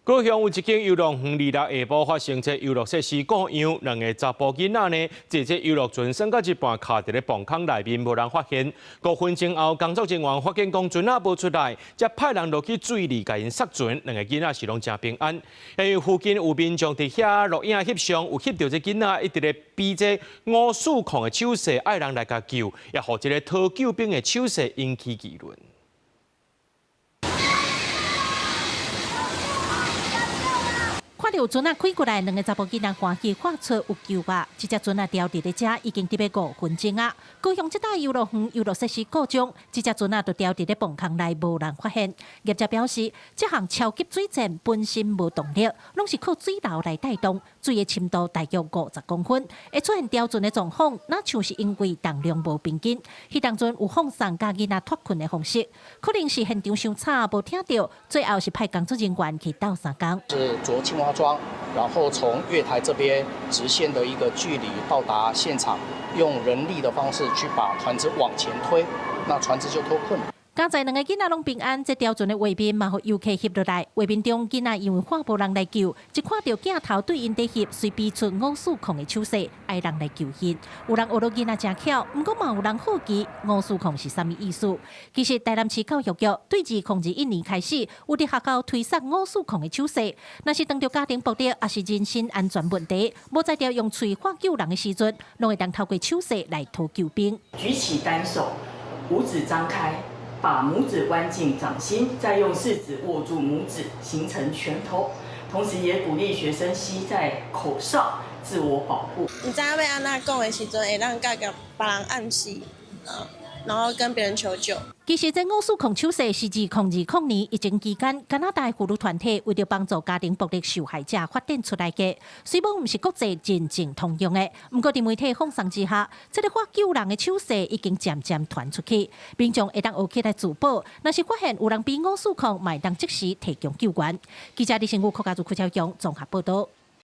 高雄有一間遊樂園二六下晡發生這遊樂設施故障，兩个查埔囡仔呢，坐這遊樂船耍到一半，卡佇咧磅空內面，無人發現。5分鐘後，工作人員發現講船仔無出來，才派人落去水裡共𪜶索船，兩个囡仔是攏誠平安。因為附近有民眾佇遐錄影翕相，有翕著這囡仔一直咧比這五四空的手勢，愛人來共救，也予這个討救兵的手勢引起議論。看著船仔開過來，兩个查埔囡仔歡喜喊出有救啊！這隻船仔牢佇咧遮已經佇欲5分鐘啊！高雄這搭遊樂園遊樂設施故障，這隻船仔就牢佇咧磅空內無人發現。業者表示，這項超級水箭本身無動力，攏是靠水流來帶動，水的深度大約50公分，會出現牢船的狀況，若像是因為重量無平均。彼當陣有放送教囡仔脫困的方式，可能是現場傷吵無聽著，最後是派工作人員去鬥相共。是著青蛙裝，然後從月台這邊直線的一個距離到達現場，用人力的方式去把船隻往前推，那船隻就脫困。佳哉兩个囡仔攏平安，這牢船的畫面嘛，予遊客翕落來。畫面中囡仔因為喊無人來救，一看著鏡頭對𪜶佇翕，遂比出五四空的手勢，愛人來救𪜶。有人學著囡仔誠巧，毋過嘛有人好奇五四空是啥物意思。其實台南市教育局對2021年開始，有佇學校推廣五四空的手勢。若是當著家庭暴力，抑是人身安全問題，無才調用喙喊救人的時陣，攏會當透過手勢來討救兵。舉起單手，五指張開。把拇指彎進掌心，再用四指握住拇指，形成拳頭。同時也鼓勵學生吸在口哨，自我保護。毋知影欲按怎講的時陣，會當共別人暗示，然後跟別人求救。其實這五四空手勢是2020年疫情期間，加拿大婦女團體為著幫助家庭暴力受害者發展出來的，雖罔毋是國際真正通用的，毋過佇媒體放送之下，這个喊救人的手勢已經漸漸傳出去，民眾會當學起來自保。若是發現有人比五四空，嘛會當即時提供救援。記者李成武、柯家祖、柯超勇綜合報導。